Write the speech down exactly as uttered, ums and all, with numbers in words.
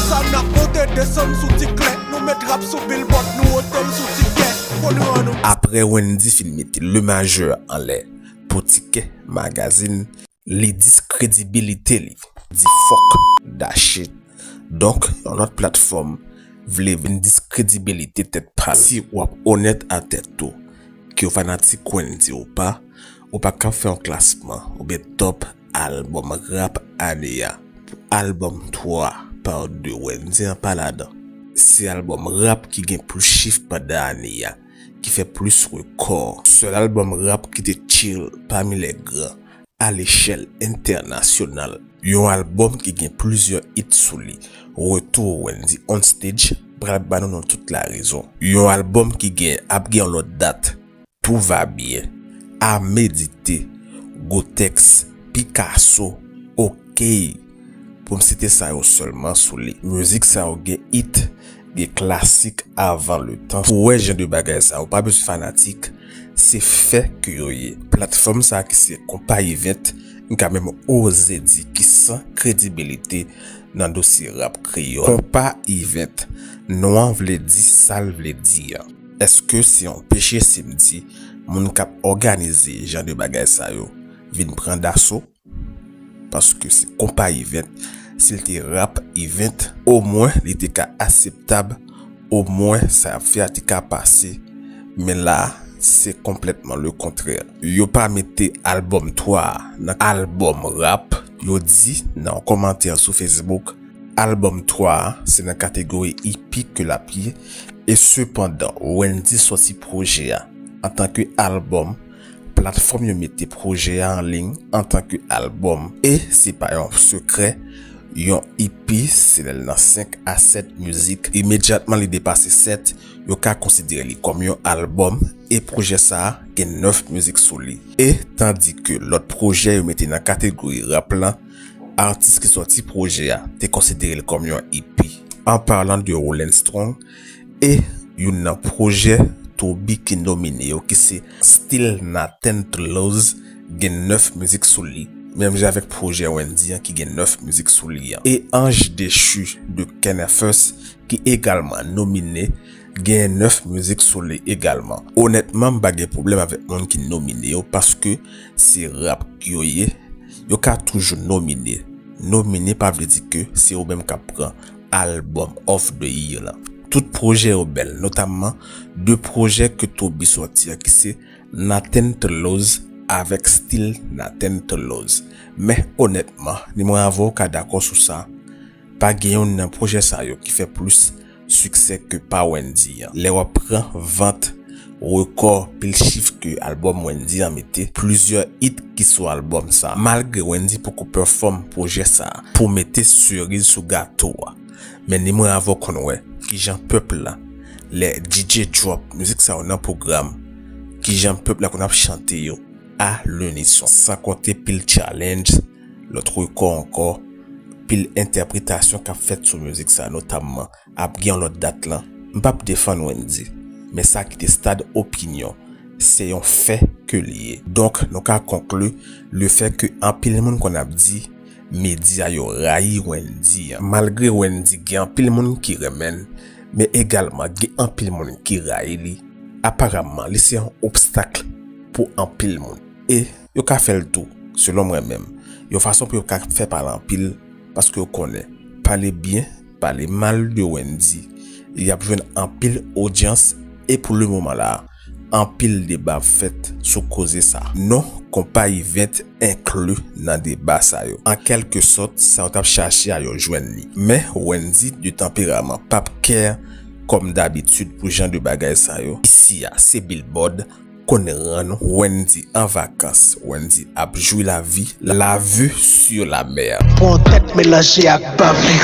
Sa n ap monte desann sou ti klè. Nou met rap sou billboard, nou wote l sou tikè. Konn rann ou. Apre Wendy fin mete Le Majeur anlè pou Tikè Magazine, li diskredibilite li, di fuck that shit. Donk, yon lòt platfòm vle vin diskredibilite tèt pa l. Si w ap onèt a tèt ou, ke w fanatik Wendy ou pa, ou pa ka fè yon klasman oubyen top album rap ane a. Pou album twa, part de Wendy an pa ladan. Se album rap ki gen plis chif pandan ane a, ki fè plis rekò. Sèl album rap ki te chill pami lè gran, a lechèl entènasyonal. Yon album ki gen plizyè hit sou li. Retour Wendy on stage pral ba nou nan tout la rezon. Yon album ki gen ap gen yon lòt dat. Tout va byen, A Medite, Gotex, Picasso, Ok. Pou m site sa yo sèlman sou li. Mizik sa yo gen hit, gen klasik avan le tan. Pou wè jan de bagay sa yo, pa bezwen fanatik, se fè ke yo ye. Platfòm sa ki se Konpa Event, m ka menm oze di ki san kredibilite nan dosye rap kreyòl. Konpa Event, non an vle di sa l vle di an. Èske se yon peche si m di moun k ap òganize jan de bagay sa yo vin pran daso? Paske se Konpa Event, si l te Rap Event, omwen li te ka akseptab, omwen sa y ap fè a te ka pase. Men la, se konplètman le kontrè. Yo pa mete albòm twa a nan albòm rap. Yo di nan yon kòmantè sou Facebook, albòm twa a se nan kategori E P ke l ap ye. E sepandan, Wendy sòti pwojè a antanke albòm. Platfòm yo mete pwojè a an liy antanke albòm. E se pa yon sekrè, yon E P se lè l nan senk a sèt mizik. Imedyatman li depase sèt, yo ka konsidere li kòm yon albòm. E pwojè sa a gen nèf mizik sou li. E tandike lòt pwojè yo mete nan kategori rap lan, atis ki sòti pwojè a te konsidere l kòm yon E P. An palan de Rolling Strong, e youn nan pwojè Toby ki nomine yo, ki se Still Nothing to Lose, gen nèf mizik sou li, menm jan avèk pwojè Wendy an ki gen nèf mizik sou li an. E Ange Déchu de Kenefus, ki egalman nomine, gen nèf mizik sou li egalman. Onètman, m pa gen pwoblèm avèk moun ki nomine yo, paske se rap yo ye, yo ka toujou nomine. Nomine pa vle di ke se ou menm k ap pran album of the year lan. Tout pwojè yo bèl, notamman de pwojè ke Toby sòti an, ki se Nothing to Lose avèk Still Nothing to Lose. Men onètman, ni mwen avè w ka dakò sou sa, pa gen youn nan pwojè sa yo ki fè plis siksè ke pa Wendy an. Lè w ap pran vant, rekò, pil chif ke albòm Wendy an mete, plizyè hit ki sou albòm sa. Malgre Wendy poko pèfòm pwojè sa pou mete seriz sou gato a, men ni mwen avè w konn wè kijan pèp la, lè D J drop mizik sa yo nan pwogram, kijan pèp la konn ap chante yo a l'unisson. San konte pil challenge, lòt rekò ankò, pil entèpretasyon k ap fèt sou mizik sa, notamman ap gen yon lòt dat lan. M p ap defann Wendy, men sa ki te stad opinyon, se yon fè ke l ye. Donk, nou ka konkli lefètke anpil moun konn ap di medya yo rayi Wendy an. Malgre Wendy gen anpil moun ki renmen l, men egalman gen anpil moun ki rayi li. Aparamman, li se yon obstak pou anpil moun. E yo ka fè l tou, selon mwen menm, yon fason pou yo ka fè pale anpil, paske yo konnen, pale byen, pale mal de Wendy, y ap jwenn anpil odyans, e pou le moman la, anpil deba ap fèt sou koze sa. Non Konpa Event enkli nan deba sa yo. An kèlke sòt, sa yo t ap chache a yo jwenn li. Men Wendy de tanperaman p ap kè kòm dabitid pou jan de bagay sa yo. Isi a, se Billboard, konn rann Wendy an vakans. Wendy ap jwi lavi, la vue sur la mer. Pran tèt melanje ak bavli.